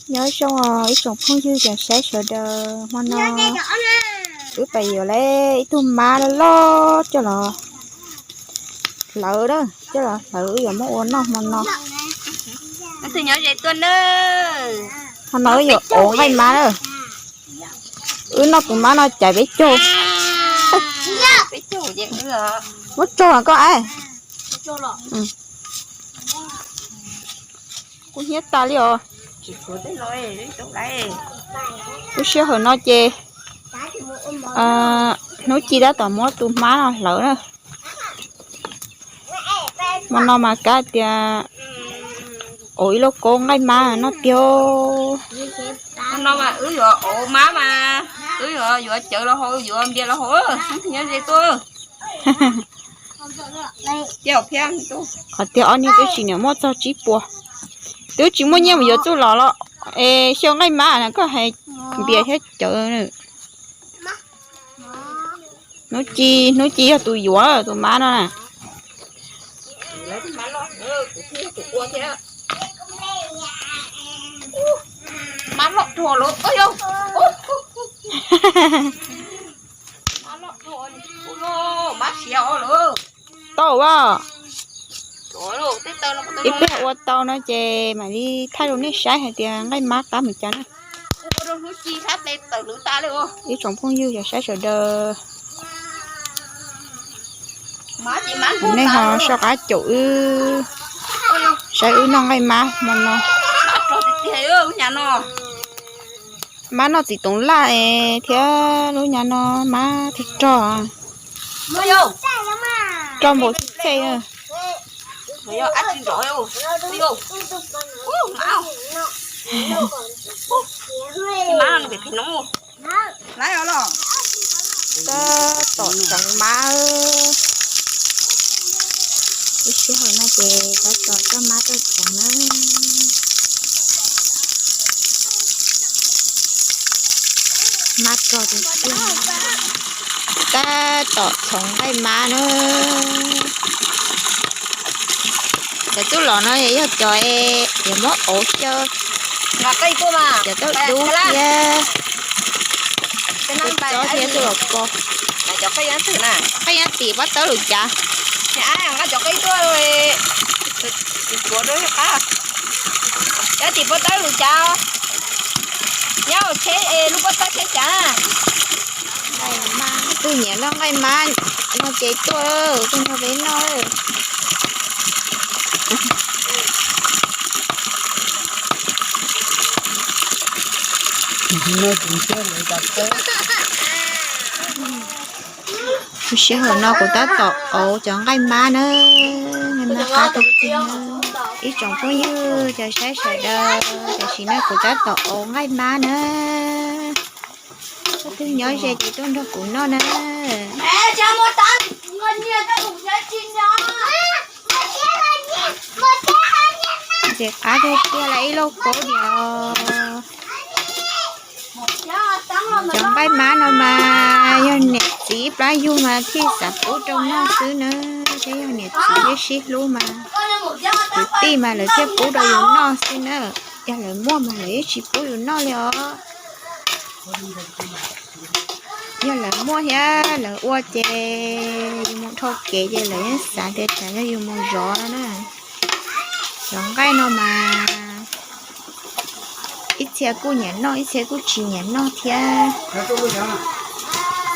Nyob zoo os ib tsoom phooj ywg cov saib sawv daws, hmo no wb pais yuav lawm ib tug mab loj loj coj los hlawv na, coj los hlawv wb yuav muab ua noj hmo no. Hmo no wb yuav ua nqaij mab na. Wb noj tus mab no caiv peb caug. Muab tso koj ab. Kuv hnyiab tas li os. Lub sij hawm no ces hnub ci tab tom muab tus mab no hlawv na. Hmo no mas kav tias ua ib lauj kaub nqaij mab noj tiag. No mas wb yuav ua mab mas wb yuav yuav cawv los haus, yuav npias los haus, nyob ze tuaj. Qhov tiag ob niag twb tsis niam muaj txog tsib puas, twb tsis muaj nyiaj mus yuav txuj lom los es xyaw nqaij mab na koj hais npias thiab cawv. Hnub ci, hnub ci yog tus yuav tus mab no na. Mab loj dhau lawm. Mab siav lawm. Tau as. Ib pliag ua tau no ces mam li thaij rau nej saib hais tias nqaij mab qab mus cas na. Ib tsoom phooj ywg cov saib sawv daws, nej ho soj qab caum wb saib wb noj nqaij mab hmo no. Mab noj txiv toov laj es thiab lub nyab no mab thiaj rog, rog npaum txhej. Tab tom tseev mab. Ib sij hawm no ces tab tom coj mab tuaj tseev na. Mab rog tiag tiag. Tab tom txhoov nqaij mab na. Cov txuj lom no yog cov yuav muab auv xyaw. Cov tauj dub thiab txuj lom pog. Qaj nyob tim pob tawb lus cav. Nyob tim pob tawb lus cav. Nyob tsheb lub pob tawb tsheb cav. Tus nyiam noj nqaij mab no ces tuaj, tuaj nrog peb noj. Lub sij hawm no kuv tab tom auv cov nqaij mab na, nqaij mab qab tiag tiag na. Ib tsoom phooj ywg cov saib sawv daws, tam sim no kuv tab tom auv nqaij mab na. Koj twg nyob ze ces tuaj nrog kuv noj na. Ntxim qab tiag tiag li ib lauj kaub diam. Cov nqaij mab no mas yog niam txiv ib plab yug mas thiaj xav pub rau noj xwb na, thiab yog niam txiv thiab sib hlub mas kwv tij mas lawv thiaj pub rau yus noj xwb na. Yog lawv muaj mas lawv yeej tsis pub yus noj li os. Yog lawv muaj thiab lawv ua ces yus mus dhau kev ces lawv yeej xav tias tsam yog yus mus zov no na. Cov nqaij no mas ib txhia kuj nyiam noj, ib txhia kuj tsis nyiam noj thiab.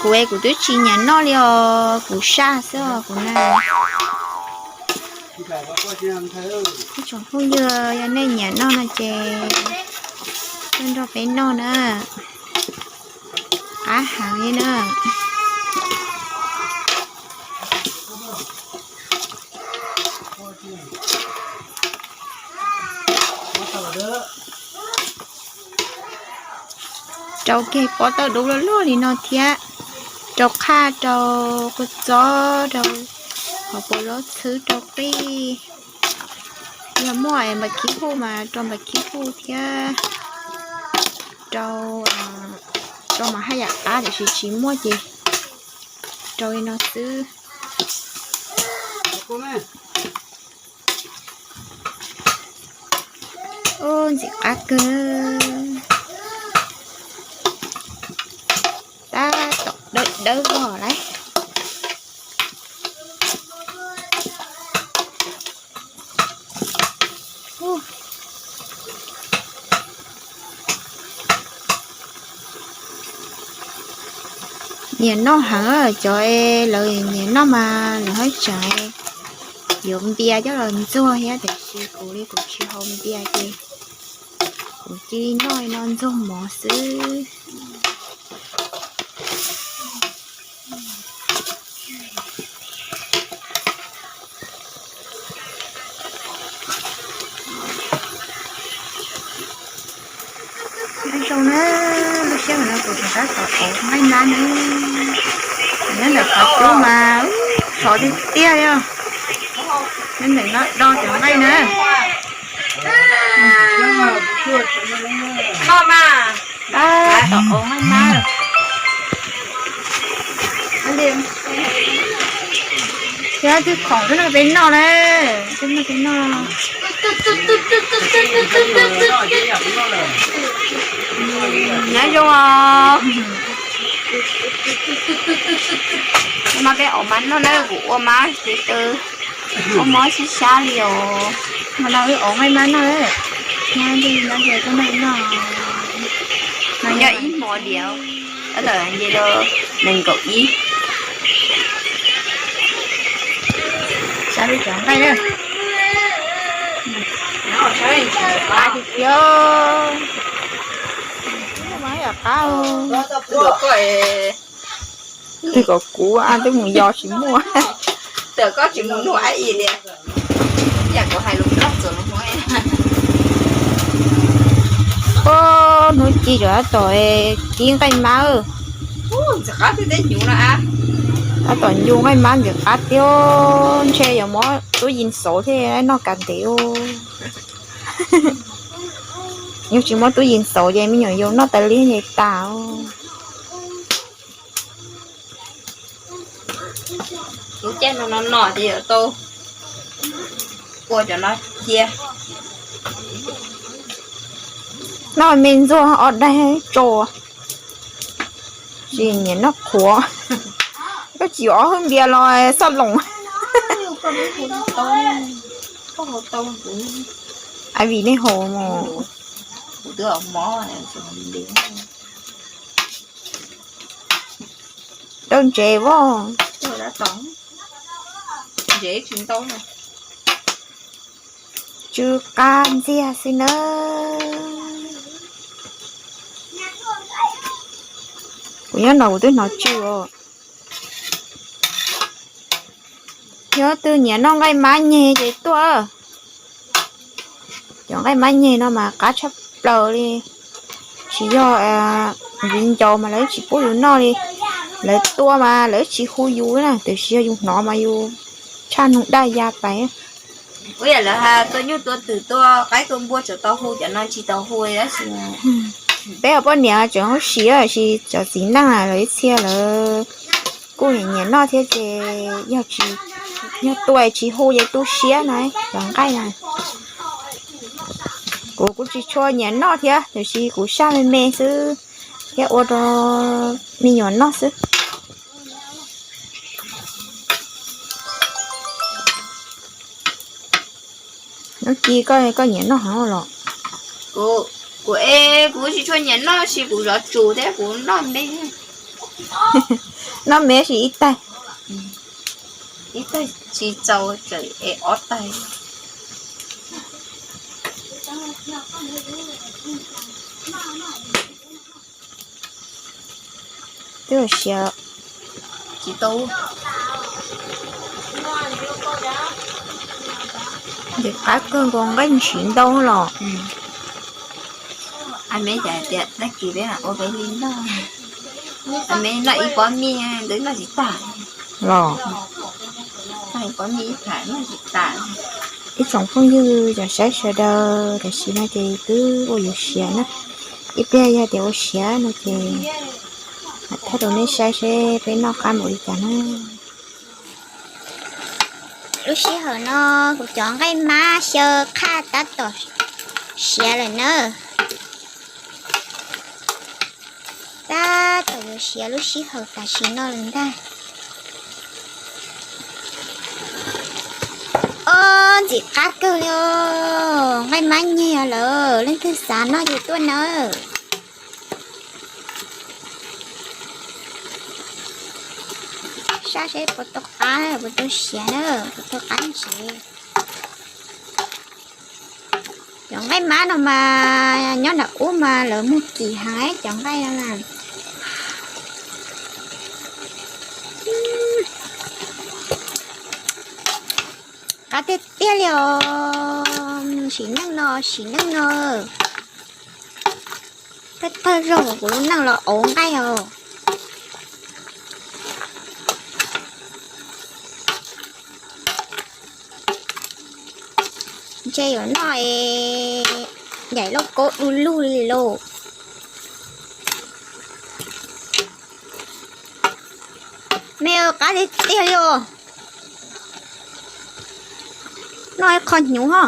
Kuv es kuv twb tsis nyiam noj li os, kuv saj xwb os kuv na. Ib tsoom phooj ywg, yog nej nyiam noj no ces tuaj nrog peb noj na. Qab heev li na. Rau kiag pob tawb dub loj loj li no thiab, rau qhaj, rau kua txob, rau hauv paus lab txhwb, rau qij. Yog muaj npam khib huj mas rau npam khib huj thiab, rau, rau mas haj yam qab, tiam sis tsis muaj ces rau li no xwb. Ub, ntxim qab kawg. Tab tom dawb dawb vog lawm. Nyiam noj heev, cov lawv nyiam noj mas lawv haj tseem yuav npias coj los ntxuag thiab, tiam sis kuv li kuv tsis haus npias ces kuv cia li noj no ntxuag mov xwb. Nyob zoo na, lub sij hawm no kuv rov qab tau ua nqaij mab na. Nyob ntawm qhov cub mas sov tiag tiag li. Nyob ntawm no do cov nqaij na. Tau ua nqaij mab. Yog twb khoom twb noj peb noj na, twb noj peb noj. Nyob zoo os. Mas peb ua mab noj na, kuv ua mab ces ua mab sib sab li os. Mas no wb ua nqaij mab noj, nyob nyob ces tuaj noj noj. Mas yog ib hmo diam, tab tom nce rau nees nkaum ib. Sab lub cov nqaij na. Qab tiag tiag. Qab. Twb kom kuv twb mus yos tsis muaj. Twb koj tsis mus nug ai i li. Yam kuv hais lus Nplog txuas lus Hmoob. Ub, hnub ci rov tab tom kib nqaij mab. Tab tom ncu nqaij mab ntxim qab tiag, ntshe yuav muab tub yees xauv thiaj noj kav ntev. Yog tsis muab tub yees xauv ces me nyuam yaus noj tas li ces tas. Lub caij no no no ces yuav tau ua cov no cia. Noj me ntxuag ob daig tso, tsis nyiam noj qhuav. Koj tsis ob hwj npias los xoj loos. Ai vim nej haus mos. Rau ntsev voj. Tsw qab ntxiag xwb na. Kuv nyob no kuv twb hnov tsw os. Yog twg nyiam noj nqaij mab nyeg ces tuaj. Cov nqaij mab nyeg no mas qab tshaj plaws li. Tsis yog viv ncaus mas lawv tsis pub yus noj li. Lawv tua mas lawv tsis hu yus na, tiam sis yog yus hnov mas yus tshaj nug daj ya pais. Ua yam lawv hais tua nyuj tua twm tua qaib tua npua tseem tau hu, cov no tsis tau hu tab sis. Peb ua poj niam tseem hu siav, tiam sis cov txiv neej lawv ib txhia lawv kuj nyiam noj thiab ces yog tsis, yog tua tsis hu ces tu siab na cov nqaij na. Kuv kuv tsis tshua nyiam noj thiab, tiam sis kuv saj me me xwb thiab ua rau me nyuam noj xwb. Hnub ci koj, koj nyiam noj heev los? Kuv, kuv es kuv tsis tshua nyiam noj, sis kuv zov tsum thiab kuv noj me. Noj me sis ib taig. Ib taig tsis txaus, tseem es ob taig. Twb siav tsis tau. Ces qab kawg nkaus, nqaij ntshiv ntau los. Ai me cas tias tag kis peb ua peb li noj, ai me noj ib pob mij ntawd noj tsis tag los. Ib tsoom phooj ywg cov saib sawv daws, tam sim no ces twb ua yuav siav na. Ib pliag yog tias ua siav no ces mam thaij rau nej saib seb peb noj qab npaum li cas na. Lub sij hawm no kuv cov nqaij mab xyaw qhaj tab tom Siav lawm na. Tab tom yuav siav lub sij hawm tam sim no lawm ntag. Ob, ntxim qab kawg li os, nqaij mab nyiag lawm, leej twg xav noj ces tuaj nawb. Saib seb puas tau qab, puas tau siav na, puas tau qab ntsev. Cov nqaij mab no mas nyob nram ub mas lawv muag kim heev cov nqaij no na. Qab tiag tiag li os, sim neej no, sim neej no. Thawj thawj zaug kuv lub neej los auv nqaij os. Ntshe yuav noj es ncaim lauj kaub du lug li lauj. Me qab tiag tiag li os. Noj ib qho hnyuv ho.